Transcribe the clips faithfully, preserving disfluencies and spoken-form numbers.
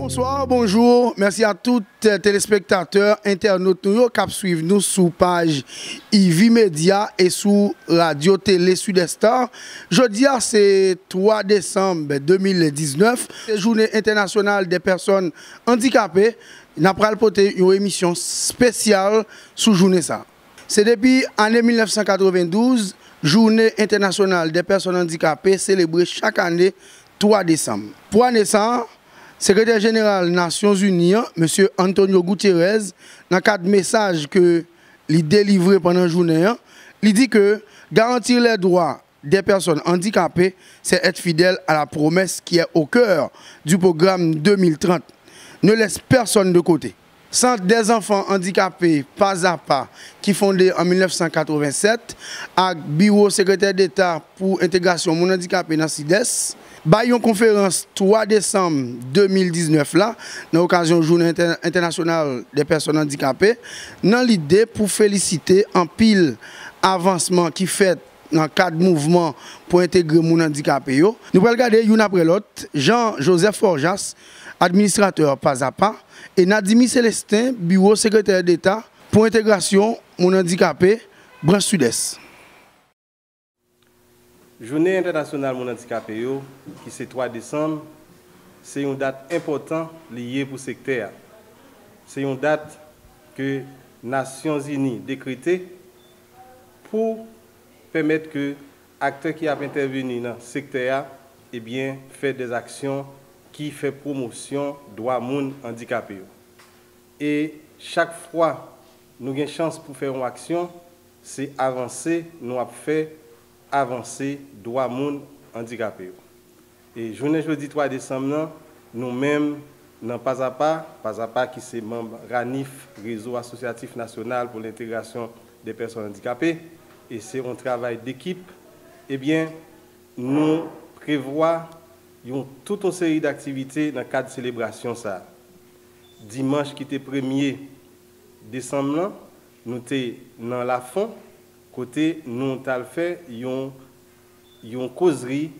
Bonsoir, bonjour. Mèsi a tout, eh, telespektatè, entènot nou yo k ap swiv nou sou paj Ivi Media e sou Radyo Tele Sud-Est. Jodi a se twa desanm de mil diznèf, se jounen entènasyonal dè pèsòn andikape. N ap pral pote yon emisyon espesyal sou jounen sa. Se depi ane mil nèf san katrevendouz, jounen entènasyonal dè pèsòn andikape selebre chak ane twa desanm. Pou ane sa a, Sekretè Jeneral Nasyonzini an, Mesye Antonio Guterres, nan kad mesaj ke li delivre pandan jounen an, li di ke garantir les droits des personnes handicapées, c'est être fidèle à la promesse qui est au cœur du programme deux mille trente. Ne laisse personne de côté. Sant dè zanfan andikape, PAZAPA, ki fonde an mil nèf san katrevennsèt, ak Biwo Sekretè Deta pou Entegrasyon Moun Andikape nan Sidès, bay yon konferans twa desanm de mil diznèf la, nan okazyon Jounen Entè-, Entènasyonal dè Pèsòn Andikape, nan lide pou felisite anpil avansman ki fèt nan kad mouvman pou entegre moun andikape yo. Nou pral gade youn apre lòt, Jean Joseph Forjas, administratè PAZAPA, e Nadimy Célestin, Biwo Sekretè Deta pou Entegrasyon Moun Andikape, Branch Sidès. Jounen Entènasyonal Moun Andikape yo, ki se twa desanm, se yon dat enpòtan li ye pou sektè a. Se yon dat ke Nasyonzini dekrete pou pèmèt ke aktè ki ap entèveni nan sektè a, ebyen, fè dè aksyon ki fè pwomosyon dwa moun andikape yo. E chak fwa nou gen chans pou fè yon aksyon, se avanse nou ap fè avanse dwa moun andikape yo. E jounen jodi twa desanm nan, nou menm nan PAZAPA, PAZAPA ki se manm RANIF, Rezo Asosyatif Nasyonal pou Lentegrasyon dè Pèsòn Andikape, e se yon travay dekip, ebyen, nou prevwa yon, tout yon seri d aktivite nan kad selebrasyon sa a. Dimanch ki te premye desanm nan, nou te nan Lafon, kote nou t al fè yon, yon kozri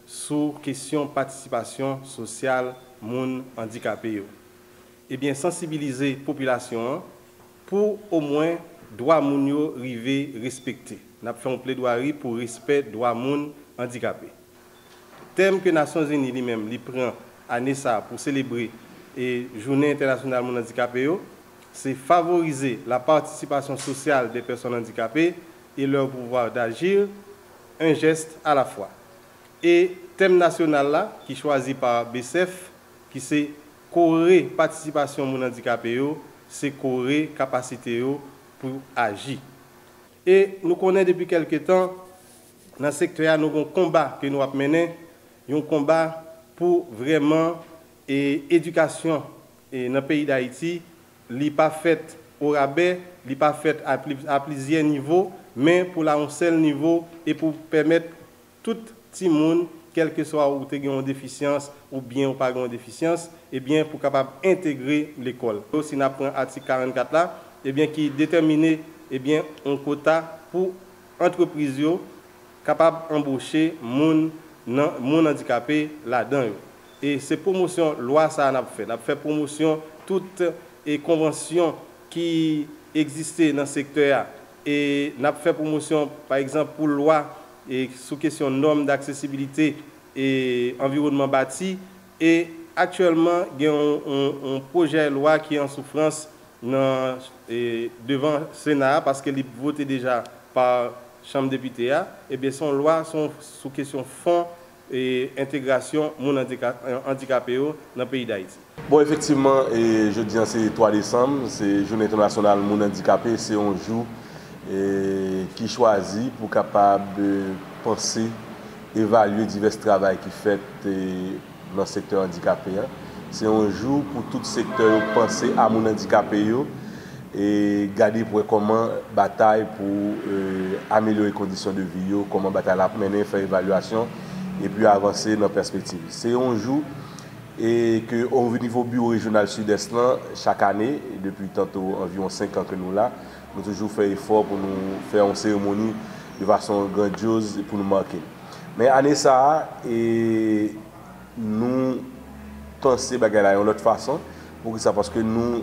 sou kesyon patisipasyon sosyal moun andikape yo. Ebyen, sansibilize popilasyon an pou omwen dwa moun yo rive respekte. N ap fè yon pledwari pou respè dwa moun andikape. Tèm ke Nasyonzini li menm li pran ane sa a pou selebre e Jounen Entènasyonal Moun Andikape yo, se favoriser la participation sociale des personnes handicapées et leur pouvoir d'agir, un geste à la fois. E tèm nasyonal la, ki chwazi pa BSEF, ki se kore patisipasyon moun andikape yo, se kore kapasite yo pou aji. E nou konnen depi kèlke tan, nan sektè a, nou gen yon konba ke nou ap mennen, yon konba pou vrèman, e, edikasyon, e, nan peyi Dayiti, li pa fèt orabè, li pa fèt a pli, a plizyè nivo, men pou l a yon sèl nivo e pou pèmèt tout timoun, kèlkeswa ou te gen yon defisyans oubyen ou pa gen yon defisyans, ebyen, pou kapab entegre lekòl. Si n ap pran atik karannkat la, ebyen, ki detèmine, ebyen, yon kota pou antrepriz yo kapab anboche moun nan, moun andikape ladan yo. E se pwomosyon lwa sa a n ap fè. N ap fè pwomosyon tout, e, konvansyon ki egziste nan sektè a. E n ap fè pwomosyon, pa egzanp, pou lwa, e, sou kesyon nòm d'aksesibilite e anviwònman bati. E aktyèlman, gen yon, yon, yon pwojè lwa ki an soufrans nan, e, devan Sena a, paske li vote deja pa Chanm Depite a. Ebyen, se yon lwa, se yon, sou kesyon fon e entegrasyon moun andika-, andikape yo nan peyi Dayiti. Bon, efektivman, e, jodi a se twa desanm, se Jounen Entènasyonal Moun Andikape, se yon jou, e, ki chwazi pou kapab, e, panse, evalye divès travay ki fèt, e, nan sektè andikape a. Se yon jou pou tout sektè yo panse a moun andikape yo, e gade pou wè kòman batay pou, e, amelyore kondisyon de vi yo, kòman batay la ap mennen, fè evalyasyon, epi avanse nan pèspektiv. Se yon jou, e ke o nivo biwo rejyonal Sidès lan, chak ane, depi tanto anviwon senk an ke nou la, nou toujou fè efò pou nou fè yon seremoni de fason grandyoz pou nou make l. Men ane sa a, e, nou panse bagay la yon lòt fason. Poukisa? Paske nou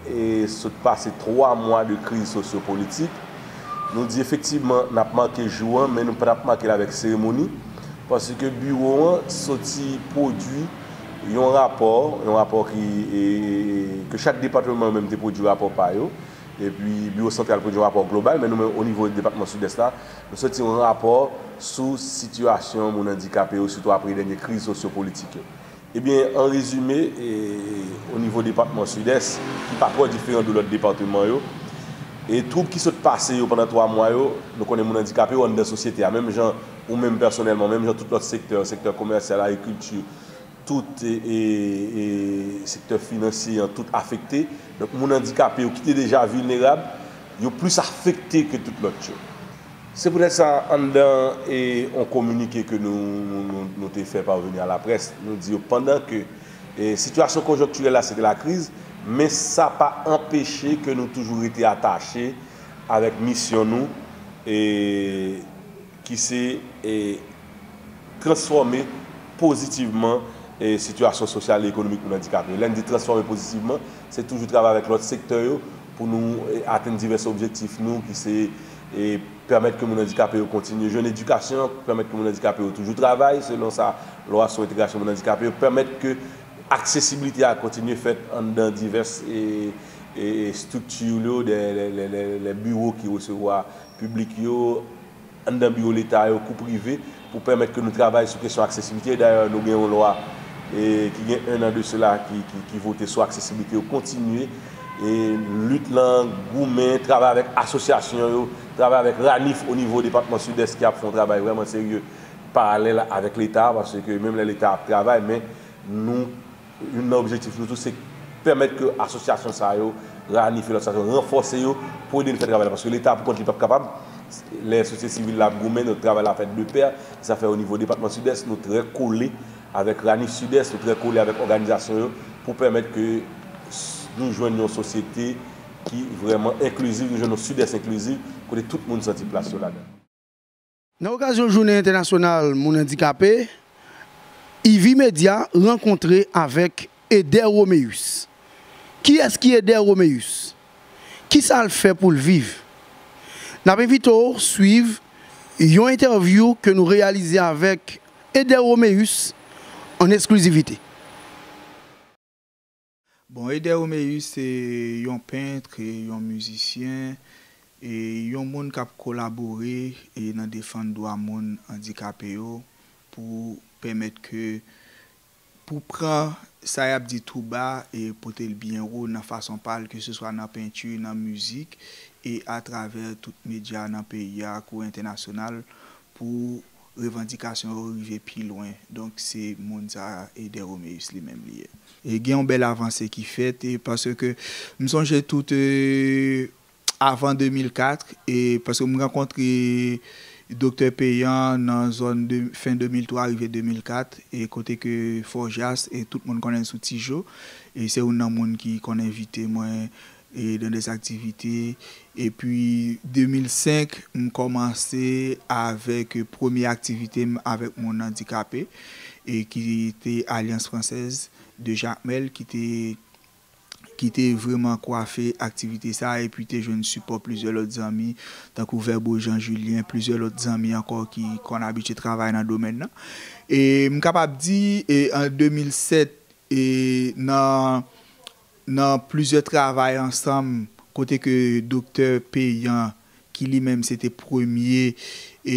e, sot pase twa mwa de kriz sosyopolitik. Nou di efektivman n ap make jou an, men nou pa t ap make l avèk seremoni, paske biwo an soti pwodui yon rapò, yon rapò ki, e, e, e, ke chak depatman yo menm te pwodui rapò pa yo, epi biwo santral pwodui yon rapò global, men nou menm o nivo depatman Sidès la, nou soti yon rapò sou sitiyasyon moun andikape yo, sitou apre dènye kriz sosyopolitik yo. Ebyen, an rezime, e, o nivo depatman Sidès, ki pa twò diferan de lòt depatman yo, e twoub ki sot pase yo pandan twa mwa yo, nou konnen moun andikape yo anndan sosyete a, menm jan ou menm pèsonèlman, menm jan tout lòt sektè, sektè komèsyal, agrikilti, tout, e, e, e sektè finansye an, tout afekte. Donk, moun andikape yo ki te deja vilnerab, yo plis afekte ke tout lòt yo. Se poutèt sa, anndan e yon kominike ke nou, nou, nou, nou te fè paveni a laprès, nou di yo pandan ke e, sitiyasyon konjonktirèl la se te lakriz, men sa pa anpeche ke nou toujou rete atache avèk misyon nou, e, ki se, e, transfòme pozitivman, e, sitiyasyon sosyal e ekonomik moun andikape yo. Lè n di transfòme pozitivman, se toujou travay avèk lòt sektè yo pou nou, e, atenn divès objektif nou ki se, e, pèmèt ke moun andikape yo kontinye jwenn edikasyon, pèmèt ke moun andikape yo toujou travay, selon sa lwa sou entegrasyon moun andikape yo, pèmèt ke aksesibilite a kontinye fèt anndan divès, e, e, e estrikti yo, de, de, de, de, de biwo ki resevwa piblik yo, anndan biwo Leta yo, kou prive, pou pèmèt ke nou travay sou kesyon aksesibilite. Dayè, nou gen yon lwa, e, ki gen en an de sela ki, ki, ki vote sou aksesibilite yo, kontinye, e, lit lan, goumen, travay avèk asosyasyon yo, travay avèk RANIF o nivo depatman Sidès ki ap fè yon travay vrèman serye paralèl avèk Leta, paske menm lè Leta ap travay, men nou, youn nan objektif nou tou, se pèmèt ke asosyasyon sa yo, RANIF e lòt asosyasyon, ranfòse yo pou ede n fè travay la. Paske Leta pou kont li p ap kapab, lè sosyete sivil la ap goumen, donk travay la fèt de pè. Sa fè o nivo depatman Sidès, nou trè kole avèk RANIF Sidès, nou trè kole avèk òganizasyon yo pou pèmèt ke s-, nou jwenn yon sosyete ki vrèman enkliziv, nou jwenn yon Sidès enkliziv, kote tout moun santi plas yo ladan. Nan okazyon Jounen Entènasyonal Moun Andikape, I V I Media rankontre avèk Eder Roméus. Kiyès ki Eder Roméus? Kisa l fè pou l viv? N ap envite w swiv yon entèvyou ke nou reyalize avèk Eder Roméus an eksklizivite. Bon, Eder Roméus se yon pent, yon mizisyen, e yon moun k ap kolabore, e nan defann dwa moun andikape yo pou pèmèt ke, pou pran sa y ap di tou ba e pote l byen wo nan fason pa l, keseswa nan penti, nan mizik, e atravè tout medya nan peyi a kou entènasyonal, pou revandikasyon yo rive pi lwen. Donk, se moun sa a, Eder Roméus li menm li ye. E gen yon bèl avanse ki fèt, e paske m sonje tout, e, avan de mil kat, e paske m rankontre Doktè Péan nan zòn de, fen de mil twa rive de mil kat, e kote ke Fòjas, e tout moun konnen l sou Tijo, e se youn nan moun ki konn envite mwen e dans des activités. Epi de mil senk, m kòmanse avèk premye aktivite m avèk moun andikape, e ki te Alliance Française de Jacmel, ki te, ki te vrèman kwafe aktivite sa, epi te jwenn sipò plizyè lòt zanmi, tankou Verbo Jean Julien, plizyè lòt zanmi ankò ki konn abitye travay nan domèn nan. E m kapab di, e an de mil sèt, e nan, nan plizyè travay ansanm, kote ke Doktè Péan, ki li menm se te premye, e,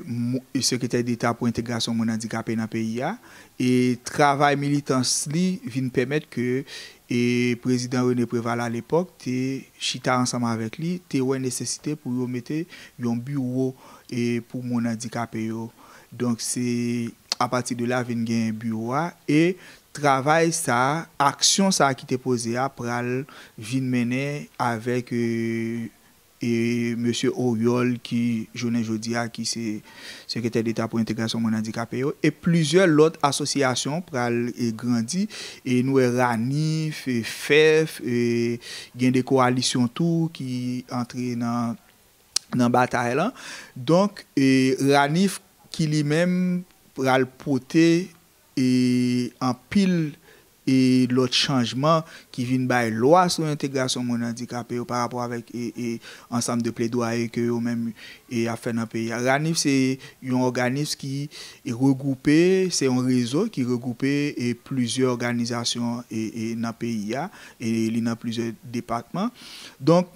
mou-, e sekretè deta pou entegrasyon moun andikape nan peyi a, e travay militans li vin pèmèt ke, e prezidan René Préval alepòk te chita ansanm avèk li, te wè nesesite pou yo mete yon biwo, e pou moun andikape yo. Donk, se apati de la vin gen biwo a, e travay sa, aksyon sa ki te poze a pral vin mennen avèk, e, e mesye Oriol ki, jounen jodi a, ki se sekretè deta pou entegrasyon moun andikape yo, e plizyè lòt asosyasyon pral, e, grandi, e nou wè RANIF, e fèf, e gen de kowalisyon tou ki antre nan, nan batay lan. Donk, e RANIF ki li menm pral pote, e anpil e lòt chanjman ki vin bay lwa sou entegrasyon moun andikape yo pa rapò avèk e, e ansanm de pledwaye ke yo menm e ap fè nan peyi a. RANIF se yon òganis ki e regwoupe, se yon rezo ki regwoupe e plizyè òganizasyon e, e nan peyi a, e li nan plizyè depatman. Donk,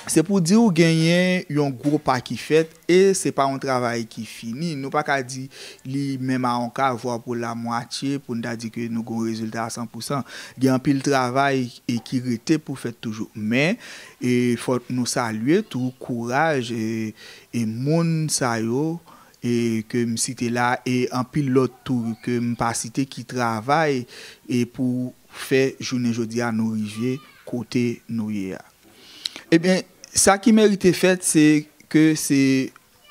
se pou di w genyen yon gwo pa ki fèt e se pa yon travay ki fini. Nou pa ka di li menm a yon kavwa pou lamwatye pou n ta di ke nou gon rezilta a san pou san. Gen anpil travay e ki rete pou fèt toujou. Men, e fòk nou salye tou kouraj e, e moun sa yo e ke m site la e anpil lòt tou ke m pa site ki travay e pou fè jounen jodi a nou rive kote nou ye a. Ebyen, sa ki merite fèt, se ke se,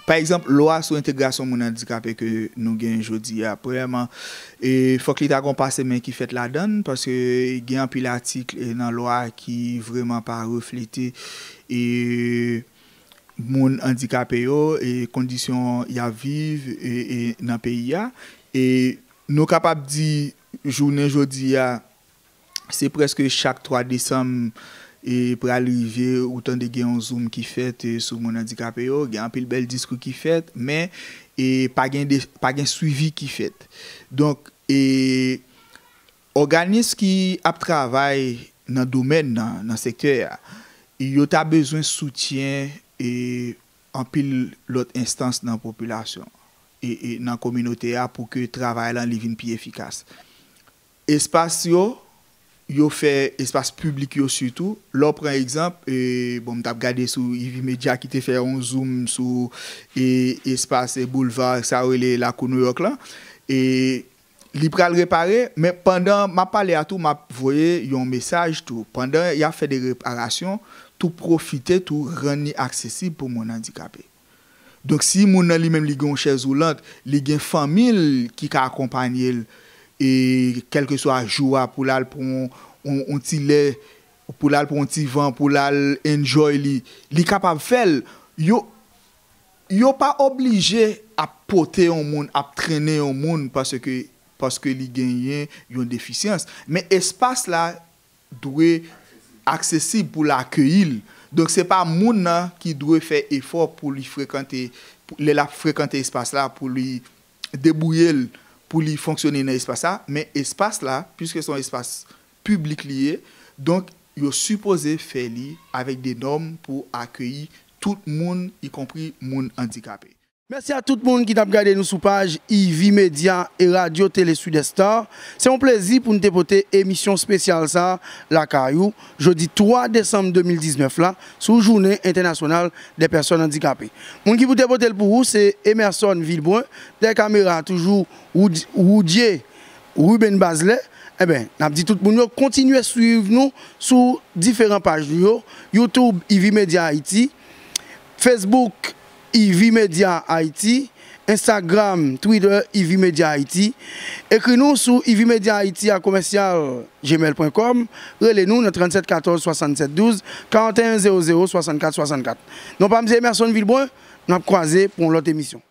pa egzanp, lwa sou entegrasyon moun andikape ke nou gen jodi a. Premyèman, e, fòk li ta gon pase men ki fèt ladan l, paske gen anpil atik e, nan lwa ki vrèman pa reflete e, moun andikape yo e kondisyon y ap viv e, e nan peyi a. E nou kapab di, jounen jodi a, se prèske chak twa desanm e pral rive ou tande gen yon zoom ki fèt e sou moun andikape yo, gen anpil bèl diskou ki fèt, men e pa gen de, pa gen swivi ki fèt. Donk, e òganis ki ap travay nan domèn nan, nan sektè a, yo ta bezwen soutyen e anpil lòt enstans nan popilasyon e, e nan kominote a pou ke travay lan li vin pi efikas. Espas yo, yo fè espas piblik yo sitou. Lè w pran egzanp, e, bon, m t ap gade sou Ivy Media ki te fè yon zoom sou e, espas e, boulva, sa yo rele Lakou Nouyòk lan. E li pral repare, men pandan m ap pale a tou, m ap voye yon mesaj tou. Pandan y ap fè de reparasyon, tou pwofite tou rann li aksesib pou moun andikape. Donk, si moun nan li menm li gen yon chèz woulant, li gen fanmi l ki ka akonpanye l, e kèlkeswa jou a pou l al pran yon, yon, yon ti lè, pou l al pran yon ti van, pou l al enjoy li, li kapab fè l. Yo, yo pa oblije ap pote yon moun, ap trennen yon moun paske, paske li genyen yon defisyans. Men espas la dwe aksesib pou l akeyi l. Donk, se pa moun nan ki dwe fè efò pou li frekante, pou, lè l ap frekante espas la, pou li debouye l, pou li fonksyone nan espas la, men espas la, piske se yon espas piblik li ye, donk, yo sipoze fè li avèk de nòm pou akeyi tout moun, ikonpri moun andikape. Mèsi a tout moun ki t ap gade nou sou paj Ivy Media e Radyo Tele Sud Est Star. Se yon plezi pou n te pote emisyon espesyal sa a lakay ou, jodi twa desanm de mil diznèf la, sou Jounen Entènasyonal dè Pèsòn Andikape. Moun ki pou te pote l pou ou, se Emerson Vilbrun, dèyè kamera a toujou Wood-, Woodye Ruben Bazlè. Enben, n ap di tout moun yo kontinye swiv nou sou diferan paj nou yo, YouTube Ivy Media Haiti, Facebook Ivy Media Haiti, Instagram, Twitter Ivy Media Haiti. Ekri nou sou Ivy Media Haiti a commercial gmail point com, rele nou nan trannsèt katòz swasannsèt douz, karanteyen zewo zewo, swasannkat swasannkat. Non pa m se Emerson Vilbrun, n ap kwaze pou yon lòt emisyon.